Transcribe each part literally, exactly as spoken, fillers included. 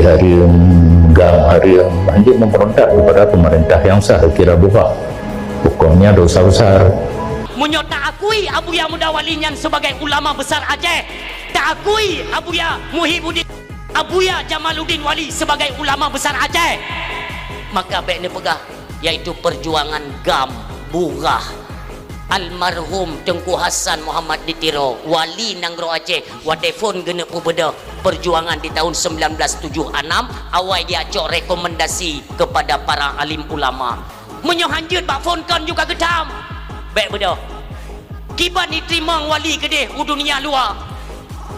Hareuem, GAM hareuem, hanjeuet memberontak kepada pemerintah yang sah, kira bughah. Hukumnya dosa besar. Meunyoe taakui Abuya Muda Wali nyan sebagai ulama besar Aceh, taakui Abuya Muhibuddin, Abuya Jamaluddin Wali sebagai ulama besar Aceh, maka bék neupeugah, yaitu perjuangan GAM bughah. Almarhum Teungku Hasan Muhammad di Tiro, wali nanggroe Aceh, watée phon geuneuk peubeudôh perjuangan di tahun sembilan belas tujuh enam, awai dia cok rekomendasi kepada para alim ulama. Meunyoe hanjeuet bak phon kon juga geutam, bék beudôh. Kiban iteurimong wali keudeh u dunia luwa.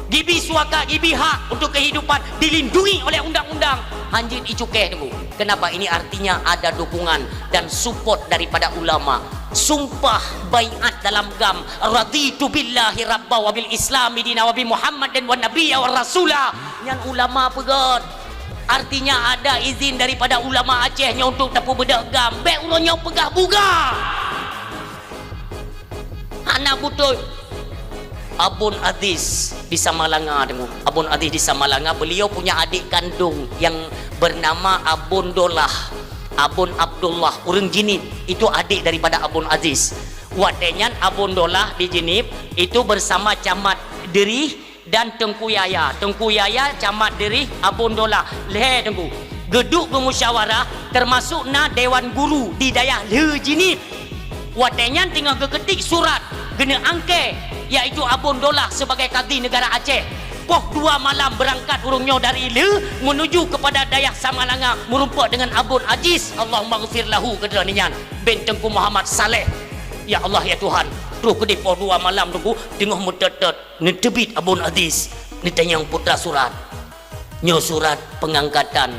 Gibi suaka, gibi hak untuk kehidupan dilindungi oleh undang-undang. Hanjeuet icukéh teungku. Kenapa? Ini artinya ada dukungan dan support daripada ulama. Sumpah baiat dalam GAM, "Raditu billahi rabba wa bil islami dina wa bi Muhammadin wa nabiyya wa rasula." Nyan ulama peugah. Artinya ada izin daripada ulama Aceh nyoe untuk tapeubeudôh GAM. Bék uroe nyoe peugah bughah. Hana beutôi. Abon Aziz di Samalanga teungku. Abon Aziz di Samalanga, beliau punya adik kandung yang bernama Abon Dolah. Abon Abdullah, ureuëng Jeunieb, itu adik daripada Abon Aziz. Watée nyan Abon Dolah di Jeunieb itu bersama Camat Derih dan Teungku Yahya. Teungku Yahya Camat Derih, Abon Dolah, lhée teungku. Geuduek geumusyawarah, termasuk na dewan guru di dayah lheueh Jeunieb. Watée nyan teungoh geukeutik surat geuneuk angkée, yaitu Abon Dolah sebagai kadhi negara Aceh. Poh dua malam beurangkat ureuëng nyoe dari lheueh menuju kepada dayah Samalanga meurumpok dengan Abon Aziz, Allahummaghfir lahu, keu droeneuh nyan, bin Teungku Muhammad Saleh. Ya Allah, ya Tuhan, troh keudeh poh dua malam teungku teungoh meutot-tot. Neuteubiet Abon Aziz, neutanyong putra surat. Nyoe surat pengangkatan,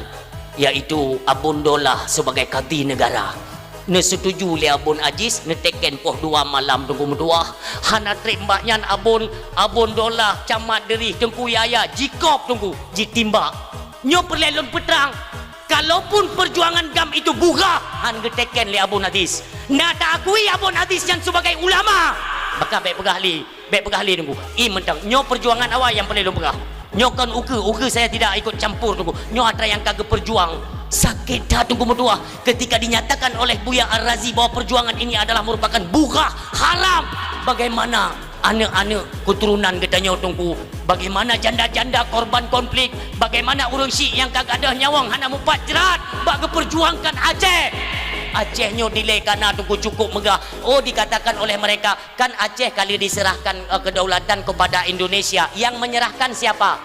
yaitu Abon Dolah sebagai kadhi negara. Neusetuju lé Abon Aziz, neuteken poh dua malam teungku meutuah. Hana treb bak nyan Abon, Abon Dolah, Camat Derih, Teungku Yahya, jikôb teungku, jitimbak. Nyoe peureulée lôn peutrang. Kalaupun perjuangan GAM itu bughah, han geuteken lé Abon Aziz. Na taakui Abon Aziz nyan sebagai ulama. Maka bék peugah lé, bék peugah lé teungku. I mantong, nyoe perjuangan awai nyang peureulée lôn peugah. Nyoe kon ukeue, ukeue saya tidak ikut campur teungku. Nyoe atra nyang ka geupeujuang. Sakét that teungku meutuah ketika dinyatakan oleh Buya Ar-Razi bahwa perjuangan ini adalah merupakan bughah, haram. Bagaimana aneuëk-aneuëk keuturonan geutanyoe teungku, bagaimana janda-janda korban konflik, bagaimana ureuëng syiek nyang ka gadôh nyawöng hana mupat jrat bak geupeujuangkan Aceh. Aceh nyoe dilée ka na teungku cukup meugah. Oh, dikatakan oleh mereka, kan Aceh ka lheueh diserahkan, eh, kedaulatan kepada Indonesia. Yang menyerahkan siapa?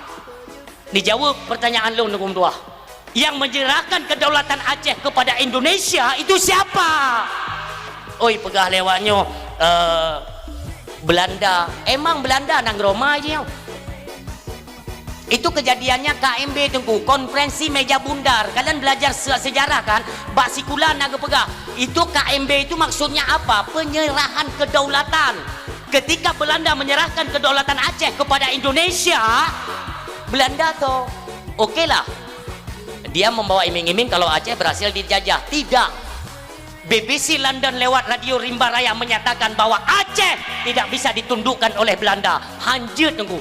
Dijaweueb pertanyaan lôn teungku meutuah. Yang menyerahkan kedaulatan Aceh kepada Indonesia itu siapa? Oi, peugah lé awak nyoe, eh, Belanda. Emang Belanda nanggroe ma jih nyoe? Itu kejadiannya K M B teungku, konferensi meja bundar. Kalian belajar se-, sejarah kan? Bak sikula na geupeugah. Itu K M B itu maksudnya apa? Penyerahan kedaulatan. Ketika Belanda menyerahkan kedaulatan Aceh kepada Indonesia, Belanda toh, okelah. Dia membawa iming-iming kalau Aceh berhasil dijajah. Tidak. B B C London lewat Radio Rimba Raya menyatakan bahwa Aceh tidak bisa ditundukkan oleh Belanda. Hanjeuet teungku.